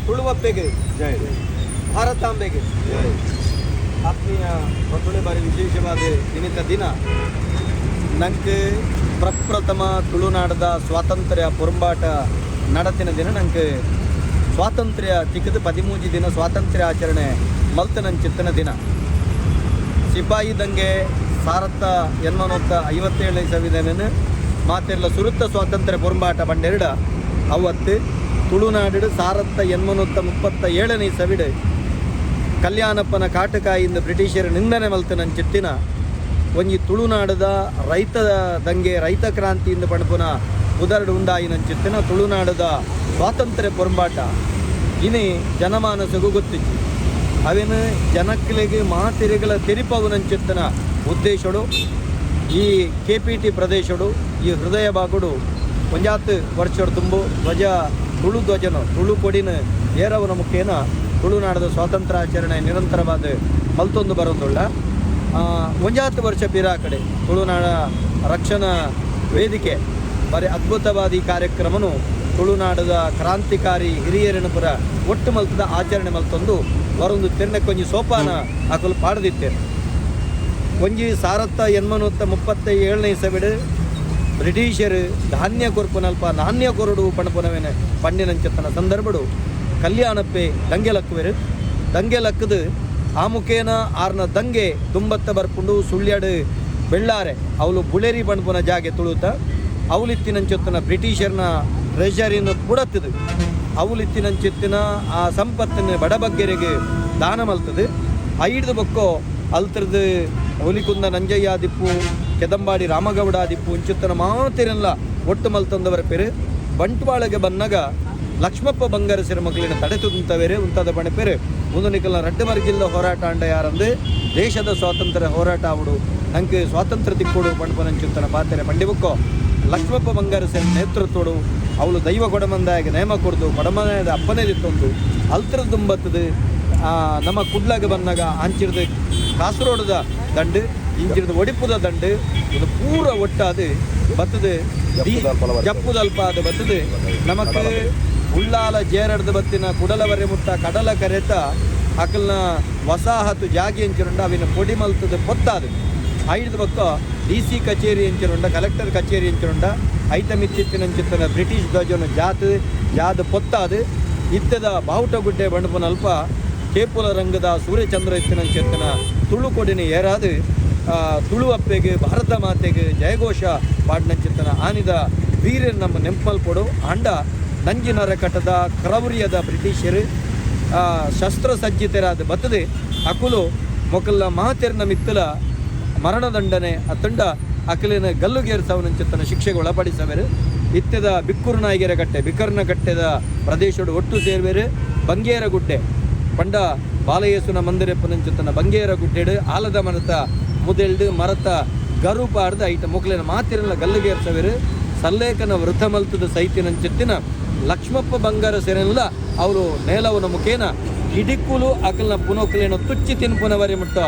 ತುಳುವಪ್ಪೆಗೆ ಜೈ. ಭಾರತಾಂಬೆಗೆ. ಜೈ. ಆತ್ಮೀಯ ಬಂಧುಗಳೇ, ಬಾರಿ ವಿಶೇಷವಾದ ದಿನದ ದಿನ ನಂಗೆ ಪ್ರಪ್ರಥಮ ತುಳುನಾಡದ ಸ್ವಾತಂತ್ರ್ಯ ಪೊರಂಬಾಟ ನಡತಿನ ದಿನ. ನಂಗೆ ಸ್ವಾತಂತ್ರ್ಯ ತಿಕ್ಕದು 13 ದಿನ ಸ್ವಾತಂತ್ರ್ಯ ಆಚರಣೆ ಮಲ್ತನಂಚಿತ್ತನ ದಿನ. ಸಿಪಾಯಿ ದಂಗೆ 1857ನೇ ಸಂವಿಧಾನ ಮಾತೆಲ್ಲ ಸುರುತ್ತ ಸ್ವಾತಂತ್ರ್ಯ ಪೊರಂಬಾಟ ಪಂಡೆರಡ ಅವತ್ತು ತುಳುನಾಡು 1837ನೇ ಇಸವಿಡ್ ಕಲ್ಯಾಣಪ್ಪನ ಕಾಟಕಾಯಿಂದ ಬ್ರಿಟಿಷರ ನಿಂದನೆ ಮಲ್ತನಂಚಿತ್ತಿನ ಒಂಜಿ ತುಳುನಾಡದ ರೈತ ದಂಗೆ, ರೈತ ಕ್ರಾಂತಿಯಿಂದ ಪಣಪುನ ಉದರಡು ಉಂಡಾಯಿನಂಚಿತ್ತಿನ ತುಳುನಾಡದ ಸ್ವಾತಂತ್ರ್ಯ ಪೊರಂಬಾಟ ಇನಿ ಜನಮಾನಸಗೂ ಗೊತ್ತಿತ್ತು. ಅವೇನು ಜನಕ್ಲೆಗ್ ಮಾತೆರೆಗಳ ತೆರಿಪವುನಂಚಿತ್ತನ ಉದ್ದೇಶಡು ಈ ಕೆಪಿಟಿ ಪ್ರದೇಶಡು, ಈ ಹೃದಯ ಭಾಗಡು ಒಂಜಾತ್ ವರ್ಷಡ್ ತುಂಬು ಧ್ವಜ, ತುಳು ಧ್ವಜನು, ತುಳು ಕೊಡಿನ ಏರವನ ಮುಖೇನ ತುಳುನಾಡದ ಸ್ವಾತಂತ್ರ್ಯಾಚರಣೆ ನಿರಂತರವಾದ ಮಲ್ತೊಂದು ಬರೋದುಳ್ಳ. ಒಂಜಾತ್ ವರ್ಷ ಪಿರಾ ಕಡೆ ತುಳುನಾಡ ರಕ್ಷಣಾ ವೇದಿಕೆ ಬಾರಿ ಅದ್ಭುತವಾದ ಈ ಕಾರ್ಯಕ್ರಮನು ತುಳುನಾಡದ ಕ್ರಾಂತಿಕಾರಿ ಹಿರಿಯರನ್ನು ಪುರ ಒಟ್ಟು ಮಲ್ತದ ಆಚರಣೆ ಮಲ್ತೊಂದು ಬರೊಂದು ತಿರ್ನಕ್ಕೊಂಜಿ ಸೋಪಾನ ಅಕುಲು ಪಾಡ್ದಿತ್ತೇರು. ಒಂಜಿ 1837ನೇ ಇಸವಿಡ್ ಬ್ರಿಟಿಷರು ಧಾನ್ಯ ಕೊರ್ಪುನಲ್ಪ ನಾಣ್ಯ ಕೊರಡು ಪಣಪುನವೇನೆ ಪಂಡಿನಂಚತ್ತನ ಸಂದರ್ಭಡು ಕಲ್ಯಾಣಪ್ಪೆ ದಂಗೆ ಲಕ್ಕುವೆರು. ದಂಗೆ ಲಕ್ಕದು ಆ ಮುಖೇನ ಆರ್ನ ದಂಗೆ ದುಂಬತ್ತ ಬರ್ಪುಂಡು. ಸುಳ್ಯಾಡು ಬೆಳ್ಳಾರೆ ಅವಳು ಬುಳೆರಿ ಪಣಪುನ ಜಾಗೆ ತುಳುತ ಅವಲಿತ್ತಿನಂಚೊತ್ತನ ಬ್ರಿಟಿಷರ್ನ ಟ್ರೆಜರಿನ ಪುಡತ್ತದು ಅವಲಿತ್ತಿನಂಚಿತ್ತಿನ ಆ ಸಂಪತ್ತನ್ನು ಬಡಬಗ್ಗೆರಿಗೆ ದಾನ ಮಲ್ತದು. ಐಡ್ದು ಬೊಕ್ಕೋ ಅಲ್ತ್ರದು ಹುಲಿಕುಂದ ನಂಜಯ್ಯ ದಿಪ್ಪು, ಕೆದಂಬಾಡಿ ರಾಮಗೌಡ ದಿಪ್ಪು, ಇಂಚಿತ್ತನ ಮಾತಿರಲ್ಲ ಒಟ್ಟು ಮಲ್ತಂದವರ ಪೇರು. ಬಂಟ್ವಾಳಗೆ ಬನ್ನಗ ಲಕ್ಷ್ಮಪ್ಪ ಬಂಗಾರ ಮಕ್ಕಳಿನ ತಡೆ ತುಂತವೇರು ಉಂತಾದ ಪಣಪೇರು. ಒಂದು ನಿಕಲ್ನ ರಡ್ಡು ಮರ್ಗಿಲ್ಲ ಹೋರಾಟ ಅಂಡ ಯಾರಂದು ದೇಶದ ಸ್ವಾತಂತ್ರ್ಯ ಹೋರಾಟ ಆವಡು, ನಂಗೆ ಸ್ವಾತಂತ್ರ್ಯ ತಿಕ್ಕೊಡು ಪಣಪನಂಚುತ್ತನ ಪಾತೆರೆ ಪಂಡಿಬುಕ್ಕೋ ಲಕ್ಷ್ಮಪ್ಪ ಬಂಗಾರ ಸೇನ ನೇತೃತ್ವಡು ಅವಳು ದೈವ ಕೊಡಮಂದಾಗಿ ನೇಮ ಕೊಡ್ದು ಕೊಡಮನದ ಅಪ್ಪನೇ ದಿತ್ತೊಂದು ಅಲ್ತ್ರ ದುಂಬತ್ತದು. ನಮ್ಮ ಕುಡ್ಲಾಗ ಬಂದಾಗ ಆಂಚಿರ್ದು ಕಾಸರಗೋಡದ ದಂಡು, ಇಂಚಿರ್ದು ಒಡಿಪುದ ದಂಡು, ಇದು ಪೂರ ಒಟ್ಟಾದು ಬತ್ತದು. ಜಪ್ಪುದಲ್ಪ ಅದು ಬತ್ತದು. ನಮಕ್ ಉಳ್ಳಾಲ ಜೇರಡ್ದು ಬತ್ತಿನ ಕುಡಲವರೆ ಮುಟ್ಟ ಕಡಲ ಕರೆತ ಅಕಲ್ನ ವಸಾಹತು ಜಾಗಿ ಅಂಚಿರುಂಡ ಅವಿನ ಪೊಡಿ ಮಲ್ತದ ಪೊತ್ತಾದು. ಐದು ಬೊಕ್ಕ ಡಿಸಿ ಕಚೇರಿ ಅಂಚಿರುಂಡ, ಕಲೆಕ್ಟರ್ ಕಚೇರಿ ಅಂಚಿರುಂಡ ಐತ ಮಿತ್ತಿತ್ತಿನಂಚಿತ್ತನ ಬ್ರಿಟಿಷ್ ಧ್ವಜನ ಜಾತ್ ಜಾದ ಪೊತ್ತಾದು ಇತ್ತದ ಬಾವುಟಗುಡ್ಡೆ ಬಂಡಪುನಲ್ಪ ಕೇಪುಲ ರಂಗದ ಸೂರ್ಯಚಂದ್ರ ಇತ್ತಿನಂಚಿತ್ತನ ತುಳು ಕೊಡಿನ ಏರಾದು ತುಳುವಪ್ಪೆಗೆ, ಭಾರತ ಮಾತೆಗೆ ಜಯಘೋಷ ಪಾಡ್ನಂಚಿತ್ತನ ಆನಿದ ವೀರನ್ ನಮ್ಮ ನೆಂಪಲ್ ಕೊಡು. ಅಂಡ ನಂಜಿನರ ಕಟ್ಟದ ಕ್ರೌರ್ಯದ ಬ್ರಿಟಿಷರು ಶಸ್ತ್ರಸಜ್ಜಿತರಾದ ಬತ್ತದೆ ಅಕುಲು ಮೊಕಲ್ಲ ಮಾತೆರ್ನ ಮಿತ್ತಲ ಮರಣದಂಡನೆ ಅತ್ತಂಡ ಅಕಲಿನ ಗಲ್ಲುಗೇರ್ಸವನಂಚಿತ್ತನ ಶಿಕ್ಷೆಗೆ ಒಳಪಡಿಸವೆರು. ಇತ್ತೆದ ಬಿಕ್ಕೂರು ನಾಯಿಗೆರೆ ಕಟ್ಟೆ, ಬಿಕ್ಕರ್ನ ಕಟ್ಟೆದ ಪ್ರದೇಶಡು ಒಟ್ಟು ಸೇರ್ವೇರು. ಬಂಗೇರ ಗುಡ್ಡೆ ಪಂಡ ಬಾಲಯೇಸುನ ಮಂದಿರಪ್ಪನಂಚಿತ್ತನ ಬಂಗೇರ ಗುಡ್ಡೆಡು ಆಲದ ಮರತ ಮುದೆಲ್ಡು ಮರತ ಗರು ಪಾಡ್ದು ಐಟ ಮೊಕಲಿನ ಮಾತಿರಲ್ಲ ಗಲ್ಲುಗೇರ್ಸವೆರು. ಸಲ್ಲೇಖನ ವೃತ ಮಲ್ತದ ಸೈತಿನಂಚಿತ್ತಿನ ಲಕ್ಷ್ಮಪ್ಪ ಬಂಗಾರ ಸೇರೆಲ್ಲ ಅವರು ನೇಲವನ ಮುಖೇನ ಗಿಡಿಕುಲು ಅಕಲ್ನ ಪುನೊಕಲಿನ ತುಚ್ಚಿ ತಿನ್ಪುನವರಿ ಮುಟ್ಟ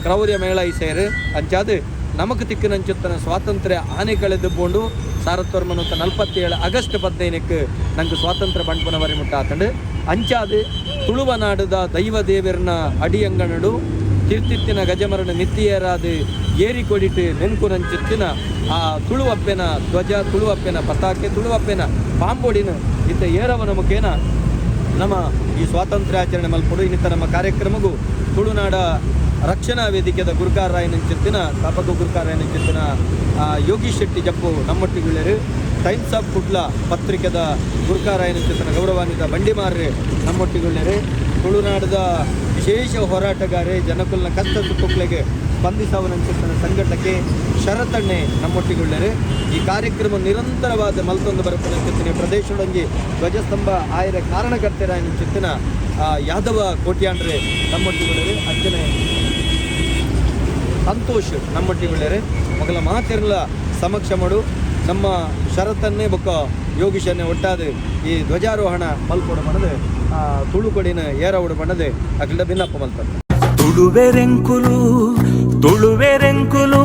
ಕ್ರೌರ್ಯ ಮೇಳ ಸೇರು. ಅಂಚಾದು ನಮಕ್ ತಿಕ್ಕಿನಂಚುತ್ತನ ಸ್ವಾತಂತ್ರ್ಯ ಆನೆ ಕಳೆದು ಪೋಂಡು 1947 ಆಗಸ್ಟ್ 15ಕ್ಕೆ ನಂಗೆ ಸ್ವಾತಂತ್ರ್ಯ ಬಂಡ್ಪುನವರಿ ಮುಟ್ಟ ಆತಂಡು. ಅಂಚಾದು ತುಳುವನಾಡದ ದೈವ ದೇವರನ ಅಡಿಯಂಗಣಡು ತಿರ್ತಿತ್ತಿನ ಗಜಮರಣ ಮಿತ್ತಿಯರಾದ ಏರಿ ಕೊಡಿಟ್ಟು ನೆನ್ಕುನಂಚಿತ್ತಿನ ಆ ತುಳುವಪ್ಪೆನ ಧ್ವಜ, ತುಳುವಪ್ಪೆನ ಪತಾಕೆ, ತುಳುವಪ್ಪೆನ ಪಾಂಬೊಡಿನ ಇತ್ತ ಏರವನ ಮುಖೇನ ನಮ್ಮ ಈ ಸ್ವಾತಂತ್ರ್ಯಾಚರಣೆ ಮಲ್ಪಡು. ಇನ್ನಿತ ನಮ್ಮ ಕಾರ್ಯಕ್ರಮಗೂ ತುಳುನಾಡ ರಕ್ಷಣಾ ವೇದಿಕೆದ ಗುರುಕಾರರಾಯನಂಚಿತ್ತಿನ ಸ್ಥಾಪಕ ಗುರುಕಾರರಾಯನಂಚಿತ್ತಿನ ಯೋಗೀಶ್ ಶೆಟ್ಟಿ ಜಪ್ಪು ನಮ್ಮೊಟ್ಟಿಗುಳ್ಳರು, ಟೈಮ್ಸ್ ಆಫ್ ಕುಡ್ಲ ಪತ್ರಿಕೆದ ಗುರುಕಾರರಾಯನಂಚಿತ್ತಿನ ಗೌರವಾನ್ವಿತ ಬಂಡಿಮಾರ್ರೆ ನಮ್ಮೊಟ್ಟಿಗುಳ್ಳರು, ತುಳುನಾಡದ ವಿಶೇಷ ಹೋರಾಟಗಾರೆ, ಜನಕುಲ್ನ ಕಷ್ಟ ಸುಖಗಳಿಗೆ ಸ್ಪಂದಿಸವನಂಚಿತ್ತಿನ ಸಂಘಟಕೆ ಶರತಣ್ಣೆ ನಮ್ಮೊಟ್ಟಿಗುಳ್ಳರು. ಈ ಕಾರ್ಯಕ್ರಮ ನಿರಂತರವಾದ ಮಲ್ತೊಂದು ಬರಪುನಂಚಿತ್ತಿನ ಪ್ರದೇಶದೊಂಜಿ ಧ್ವಜಸ್ತಂಭ ಆಯರ ಕಾರಣಕರ್ತರಾಯನಂಚಿತ್ತಿನ ಯಾದವ ಕೋಟ್ಯಾಂಡ್ರೆ ನಮ್ಮೊಟ್ಟಿಗುಳ್ಳರು, ಅಂಚನೆ ಸಂತೋಷ್ ನಮ್ಮೊಟ್ಟಿಗುಳ್ಳರು. ಮೊಗಲ ಮಾತಿರಲ ಸಮಕ್ಷಮಡು ನಮ್ಮ ಶರತನ್ನೇ ಬೊಕ್ಕ ಯೋಗೀಶನ್ನೇ ಒಟ್ಟಾದ ಈ ಧ್ವಜಾರೋಹಣ ಮಲ್ಪೊಡು ಪಂಡದು, ತುಳು ಕೊಡಿನ ಏರವುಡು ಪಂಡದು ಅಖಿಲ ಬಿನ್ನಪ್ಪ ಮಲ್ತದ್ದು. ತುಳುವೆರೆಂಕುಲು, ತುಳುವೆರೆಂಕುಲು.